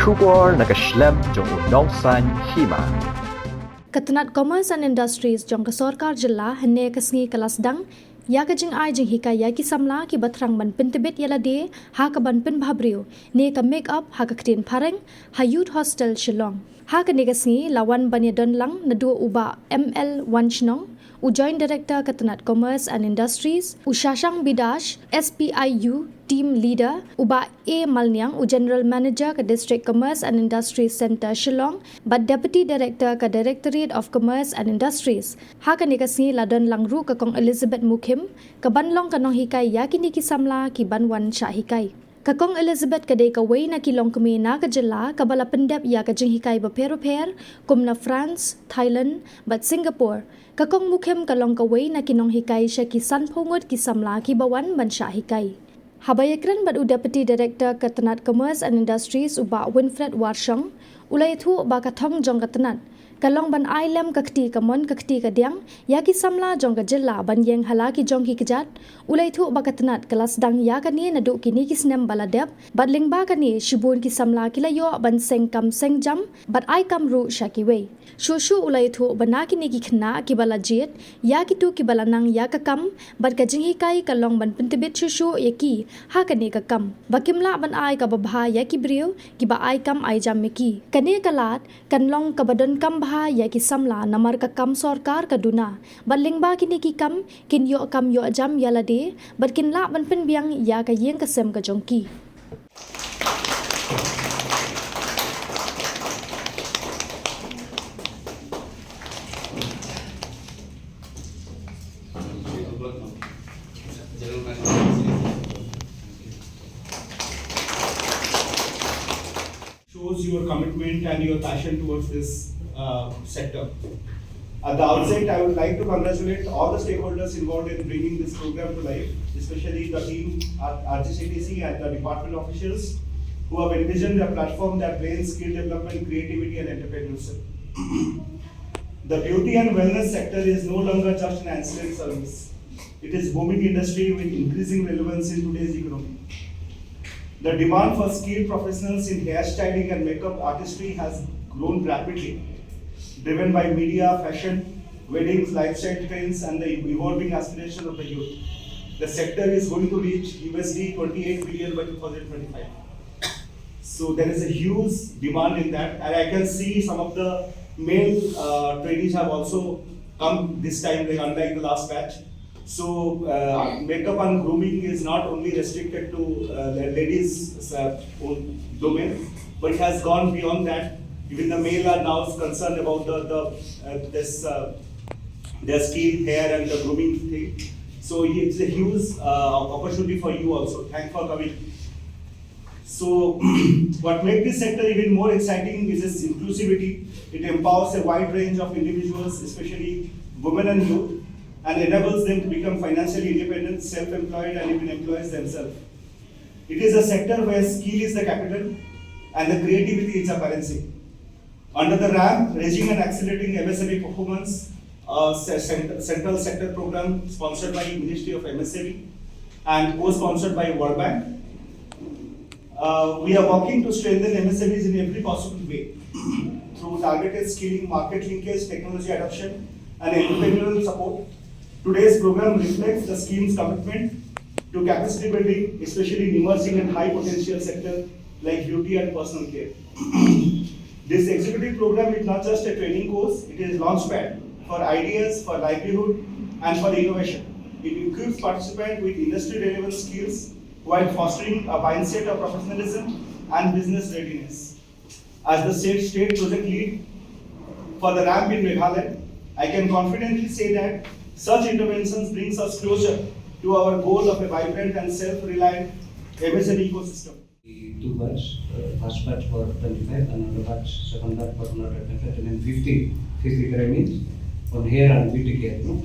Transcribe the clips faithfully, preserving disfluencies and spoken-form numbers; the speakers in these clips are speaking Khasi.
Khubor na ka shlem jong u nongsaiñ hima. Ka tnat Commerce and Industries jong ka sorkar jylla hynne ka sngi ka la sdang ïa ka jingai jinghikai ïa ki samla kiba thrang ban pyntbit ïa lade ha kaban pynbha briew ne ka make up ha ka ktien phareng ha Youth Hostel Shillong. Ha kane ka sngi la wan ban ïadon lang naduh u Bah M L Wanshnong, u Joint Director ka tnat Commerce and Industries, u Shashank Bidash, S P I U Team Leader, u Bah A Malniang, u General Manager ka District Commerce and Industries Centre Shillong bad Deputy Director ka Directorate of Commerce and Industries. Ha kane ka sngi la don lang ruh ka Kong Elizabeth Mukhim kaban long ka nonghikai ïa kine ki samla kiban wan shah hikai. Ka Kong Elizabeth ka dei kawei na ki longkmie na ka jylla kaba la pyndep ïa ka jinghikai bapher bapher kum na France, Thailand bad Singapore. Ka Kong Mukhim ka long kawei na ki nonghikai sha ki sanphew ngut ki samla kiba wan ban shah hikai. Haba ïakren bad u Deputy Director ka tnat Commerce and Industries, u Bah Winfred Warshong, u la ïathuh ba ka thong jong ka tnat ka long ban ai lem ka kti kamon ka kti kadiang ïa ki samla jong ka jylla ban ïeng ha la ki jong ki kjat. U la ïathuh ba ka tnat ka la sdang ïa kane naduh kine ki snem ba la dep bad lyngba kane shibun ki samla ki la ïoh ban seng kam seng jam bad ai kam ruh sha kiwei. Shuh shuh u la ïathuh ba na kine ki khynnah kiba la jied ïa kito kiba la nang ïa ka kam bad ka jinghikai ka long ban pyntbit shuh shuh ïa ki ha kane ka kam ba kim lah ban ai kaba bha ïa ki briew kiba ai kam ai jam ïa ki. Kane ka lad kan long kaba donkam bha ïa ki samla namar ka kam sorkar ka duna bad lyngba kine ki kam kin ïoh kam ïoh jam ïa lade bad kin lah ban pynbiang ïa ka ïing ka sem ka jong ki. Shows your commitment and your passion towards this uh, sector. At the outset, I would like to congratulate all the stakeholders involved in bringing this program to life, especially the team at R G C T C and the department officials who have envisioned a platform that blends skill development, creativity, and entrepreneurship. The beauty and wellness sector is no longer just an ancillary service. It is booming industry with increasing relevance in today's economy. The demand for skilled professionals in hairstyling and makeup artistry has grown rapidly, driven by media, fashion, weddings, lifestyle trends, and the evolving aspirations of the youth. The sector is going to reach U S D twenty-eight billion by two thousand twenty-five. So there is a huge demand in that, and I can see some of the male uh, trainees have also come this time, like, unlike the last batch. So uh, makeup and grooming is not only restricted to uh, the ladies uh, own domain, but it has gone beyond that. Even the male are now concerned about the, the uh, this uh, their skin, hair, and the grooming thing. So it's a huge uh, opportunity for you also. Thanks for coming. So, what makes this sector even more exciting is its inclusivity. It empowers a wide range of individuals, especially women and youth, and enables them to become financially independent, self-employed, and even employees themselves. It is a sector where skill is the capital and the creativity is the currency. Under the ramp, Raising and Accelerating M S M E Performance, a central sector program sponsored by the Ministry of M S M E and co-sponsored by World Bank. Uh, we are working to strengthen M S M Es in every possible way through targeted skilling, market linkage, technology adoption, and entrepreneurial support. Today's program reflects the scheme's commitment to capacity building, especially in emerging and high potential sectors like beauty and personal care. This executive program is not just a training course, it is a launchpad for ideas, for livelihood, and for innovation. It equips participants with industry relevant skills while fostering a mindset of professionalism and business readiness. As the state, state project lead for the ramp in Meghalaya, I can confidently say that such interventions brings us closer to our goal of a vibrant and self-reliant M S M E ecosystem. Two batch, uh, first batch for twenty-five, another batch, second batch for another twenty-five, and then fifty, fifty trainees on hair and beauty care, no?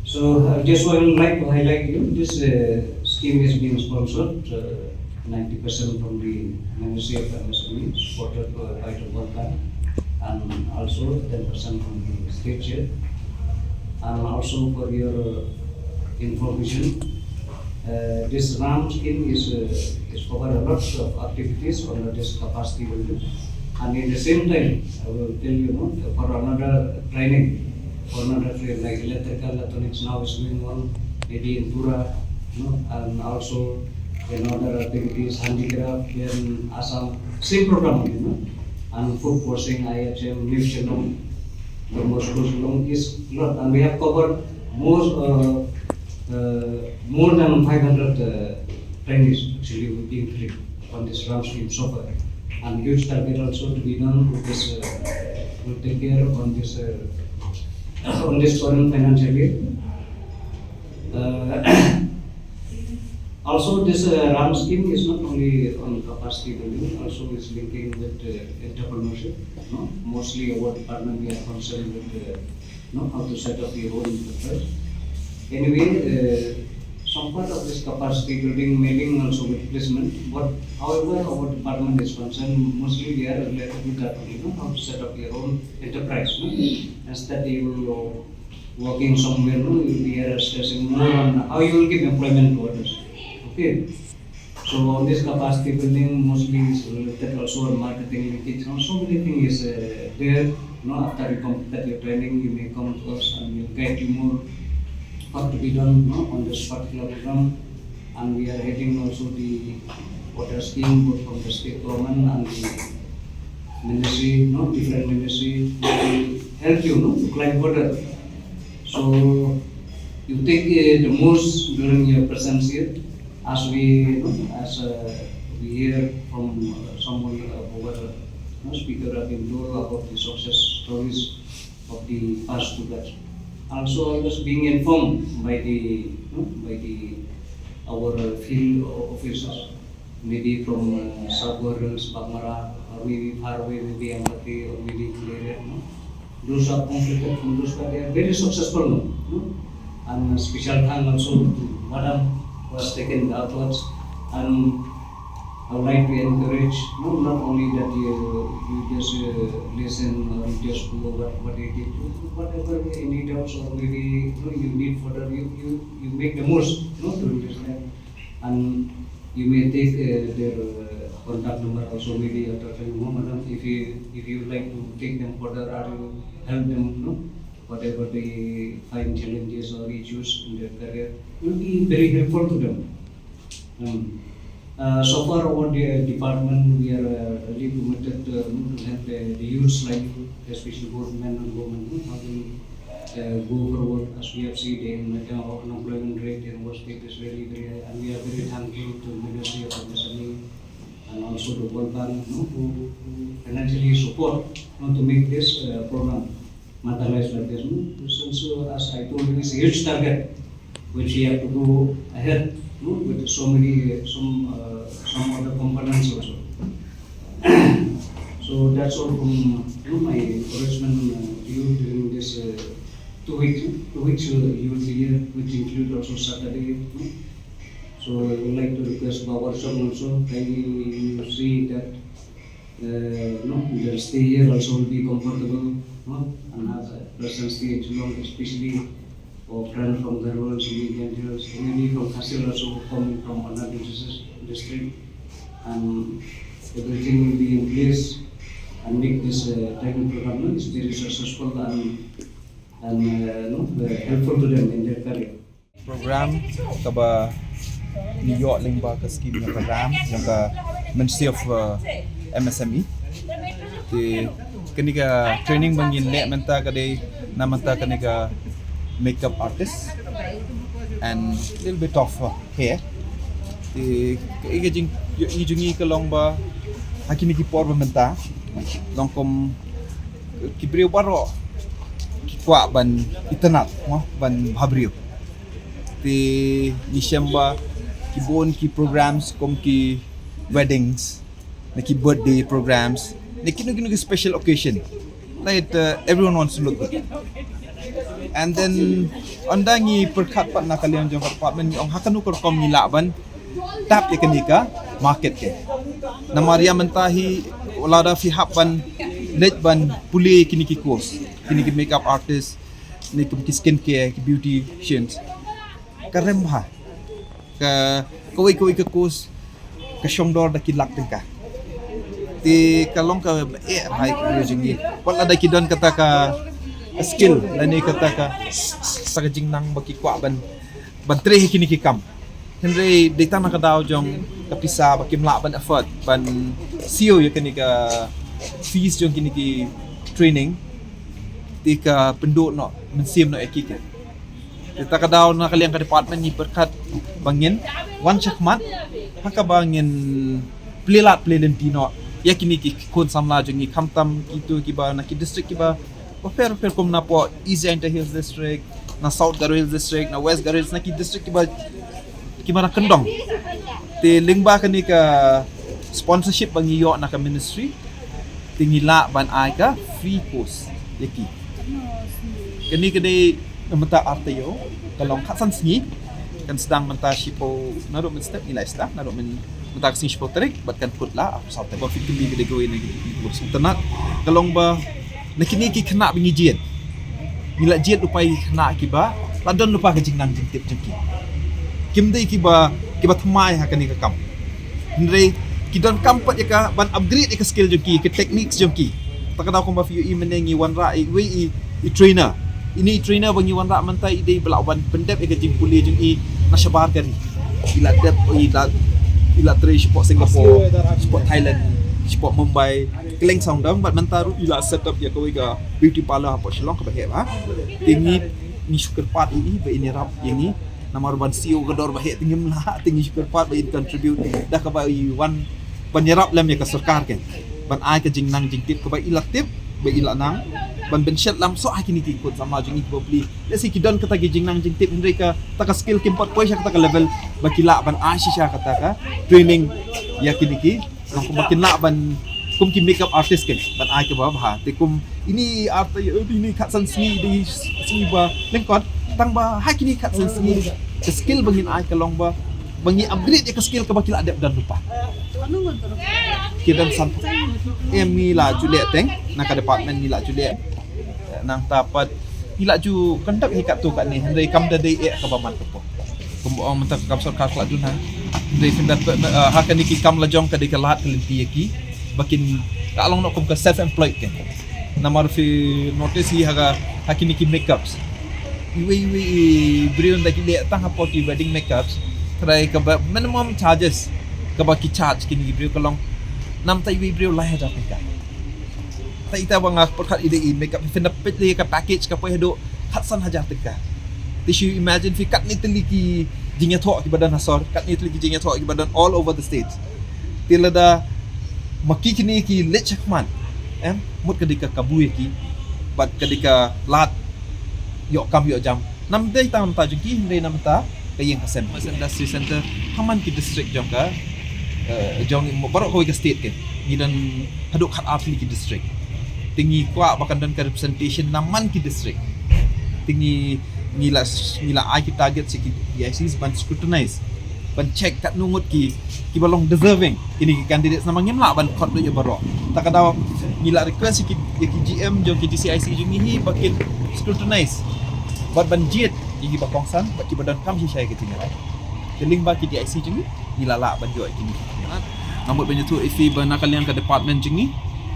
So, uh, just one like to highlight you, this uh, scheme is being sponsored uh, ninety percent from the Ministry of M S M E, supported by the World Bank, and also ten percent from the state share. And also for your information, Uh, this RAM scheme is, uh, is cover a lot of activities on this capacity building. And in the same time, I will tell you, you know, for another training, for another field like electrical, electronics now is going on, maybe in Tura, you know, and also in other activities, handicraft, in Assam, same program, you know, and food processing, I H M, New Shillong, the Moscow Shillong is lot, and we have covered most, uh, uh, more than five hundred uh, trainees actually were being trained on this RAM scheme so far. And huge target also to be done with this, uh, will take care on this, uh, on this current financial year. Uh, also, this uh, RAM scheme is not only on capacity building, also is linking with uh, entrepreneurship. No? Mostly our department we are concerned with uh, no, how to set up your own enterprise. Anyway, uh, some part of this capacity building may link also with placement, but however our department is concerned, mostly we are related with that only, no? How to set up your own enterprise. No? Instead you will working somewhere, no? We are stressing more on how you will give employment to others. Okay. So on this capacity building, mostly is related also on marketing linkage. You know, so many things is uh, there. You know, after you completed your training, you may come to us and we'll guide you more what to be done, you know, on this particular program. And we are heading also the water scheme, both from the state government and the ministry, you know, different ministry, to help you, you know, to climb further. So you take uh, the most during your presence here, as we, you know, as uh, we hear from uh, someone uh, over uh, you know, speaker have been told about the success stories of the past two batch. Also, I was being informed by the, you know, by the our uh, field officers, maybe from uh, South Border, Baghmara, or maybe far away, maybe Amravati, or maybe Khulliarih, no? Those are completed from those, but they are very successful, no? No? And special thanks also to Madam who has taken the efforts. And I would like to encourage, no, not only that you, you just uh, listen or you just do what, what they did, whatever any doubts or maybe you, know, you need further, you, you, you make the most, you know, during this time. And you may take uh, their uh, contact number also, maybe after telling, no, madam, if you if you like to take them further or you help them, you know, whatever they find challenges or issues in their career, will be very helpful to them. Um, uh, so far, our de- department, we are uh, really committed uh, to help uh, the youths like you, especially both men and women, you know, how they uh, go forward. As we have seen, the uh, unemployment rate in our state is really very high, and we are very thankful to Ministry of M S M E and also the World Bank, you know, who, who financially support, you know, to make this uh, program materialize like this. No? Since, uh, as I told you, it's a huge target which we have to go ahead, no, with so many, some, uh, some other components also. So that's all from, you know, my encouragement uh, to you during this uh, two weeks, two weeks uh, youth year, which include also Saturday. No? So I would like to request Babar Song also, kindly you see that uh, no, the stay here also will be comfortable, no? And have a pleasant stay in Shillong, especially for friends from Garhwal, Sumi, Jaintia, maybe from Khasi also coming from another district, and everything will be in place and make this uh, training program, no, is very successful and and uh, no, uh, helpful to them in their career. Program kaba ngi ïoh lyngba ka scheme jong ka RAM, jong ka Ministry of uh, M S M E. Te kane ka training ba ngin leh mynta ka dei na mynta kane ka makeup artist and little bit of uh, hair. Te ka i ka jing i jong i ka long ba ha kine ki por ba mynta long kum ki briew baroh ki kwah ban itynnad, mo, ban bhabriew. Te ngi shem ba ki bun ki programs kum ki weddings, ne ki birthday programs, ne kino kino ki special occasion. Like uh, everyone wants to look good. And then ynda ngi pyrkhat pat na ka liang jong ka department ngi ong ha kano ka rukom ngi lah ban tap ïa kane ka market ke. Namar ïa mynta hi lada phi hap ban leit ban pule kine ki course, kine ki makeup artist, ne ki skin care, ki beauticians. Ka rem bha. Ka kawei kawei ka course ka shong dor da ki lak tyngka. Te ka long kaba eh bha ïa ka career jong ngi. Wat lada ki don kata ka skill lane kata ka, kata ka jingnang ba ki kwah ban, ban trei ha kine ki kam. Hynrei dei tang na ka daw jong ka pisa ba kim lah ban afford ban siew ïa kane ka fees jong kine ki training. Te ka pynduh noh mynsiem noh ïa ki. Te ta ka daw na ka liang ka department ngi pyrkhat ba ngin wan shakhmat ha kaba ngin plie lad plie lynti noh ïa kine ki khun samla jong ngi, khamtam kito kiba na ki district kiba bapher bapher, kum na poh East Jaintia Hills District, na South Garo Hills District, na West Garo Hills, na ki district kiba, kiba na kyndong. Te lyngba kane ka sponsorship ba ngi ïoh na ka ministry, te ngi lah ban ai ka free course ïa ki. Kane ka dei mynta ar taïew, ka long khatsan sngi. Kan sdang mynta shiphew, naduh mynstep ngi la sdang, naduh myn, mynta ka sngi shiphew tarik bad kan kut la arphew saw tarik. Ba phi kynmaw ka dei kawei na ki, ki, ki, ka long ba na kine ki khynnah ba ngi jied, ngi la jied lypa ïa ki khynnah kiba la don lypa ka jingnang jingtip jong ki. Kim dei kiba, kiba thymmai ha kane ka kam. Hynrei ki donkam pat ïa ka ban upgrade ïa ka skill jong ki, ka techniques jong ki. Ta ka daw kumba phi ïohi mynne ngi wanrah iwei i, i trainer. Ine i trainer ba ngi wanrah mynta i dei ba la wan pyndep ïa ka jingpule jong i na shabar ka ri. I la dep, i la, i la trei shapoh Singapore, shapoh Thailand, shapoh Mumbai, kylleng sawdong, bad mynta ruh i la set up ïa kawei ka beauty parlour hapoh Shillong kaba heh bha. Te ngi, ngi shu kyrpad ïa i ba in ïarap ïa ngi. Namar ban siew ka dor ba heh te ngim lah, te ngi shu kyrpad ba in contribute da kaba i wan ban ïarap lem ïa ka sorkar kan, ban ai ka jingnang jingtip kaba i la tip, ba i la nang ban pynshet lamsoh ha kine ki khun samla jong ngi kiba plie. Lehse ki don kata ki jingnang jingtip, hynrei kata ka skill kim pat poi sha kata ka level ba ki lah ban ai shisha kata ka training ïa kine ki, nang kumba kin lah ban kum ki makeup artist kan, ban ai kaba bha. Te kum ine ar taïew, ine khatsan sngi, dei sngi ba lyngkot, tang ba ha kine khatsan sngi ka skill ba ngin ai ka long ba, ba ngi upgrade ïa ka skill kaba ki la dep don lypa. Ki don san, em, ngi la ju leh teng, na ka department ngi la ju leh. Nangta pat ngi la ju conduct hi katto katne, hynrei kam da dei eh kaba man ka por. Kumba ong mynta ka kam sorkar ka la duna. Hynrei phin da, eh, ha kane ki kam la jong ka dei ka lad ka lynti ïa ki ba kin, ka long noh kum ka self employed kan. Namar phi notice hi ha ka, ha kine ki makeups, iwei iwei i briew ynda ki leh tang hapoh ki wedding makeups, trai kaba minimum charges kaba ki charge kine ki briew ka long, namta iwei i briew lai hajar tyngka. Ta ita ba nga pyrkhat i dei i makeup, phin da peit ïa ka package ka poi haduh khatsan hajar tyngka. Te shu imagine phi katne tylli ki jingïathoh kiba don ha sor, katne tylli ki jingïathoh kiba don all over the states. Te lada ma ki kine ki leit shakhmat, em, mut ka dei ka kabu ïa ki bad ka dei ka lad ïoh kam ïoh jam. Nam dei tang mynta jong ki, hynrei namta ka ïing ka sem. Commerce Industry Centre ha man ki district jong ka, eh, jong baroh kawei ka state kan. Ngi don haduh khat ar tylli ki district. Te ngi kwah ba kan don ka representation na man ki district. Te ngi, ngi la, ngi la ai ki target sha ki D I Cs ban scrutinize, ban check katno ngut ki, kiba long deserving kine ki candidates, namar ngim lah ban khot lut ïa baroh. Ta ka daw ngi la request ïa ki, ïa ki G M jong ki D C I C jong ngi hi ba kin scrutinize bad ban jied ïa kiba kongsan bad kiba donkam shisha ïa ka jingïarap. Te lyngba ki D I C jong ngi, ngi la lah ban ïoh ïa kine. Nga mut ban ïathuh ïa phi ba na ka liang ka department jong ngi,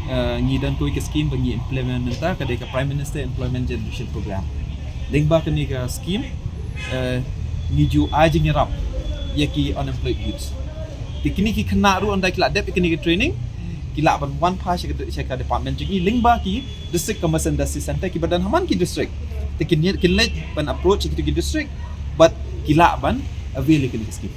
eh, ngi don kawei ka scheme ba ngi implement mynta, ka dei ka Prime Minister Employment Generation Program. Lyngba kane ka scheme, eh, ngi ju ai jingïarap ïa ki unemployed youths. Te kine ki khynnah ruh ynda ki la dep ïa kine ki training, ki lah ban wan phai sha ka, sha ka department jong ngi lyngba ki District Commerce Industry Centre kiba don ha man ki district. Te kin, kin leit ban approach ïa kito ki district bad ki lah ban avail ïa kine ki scheme.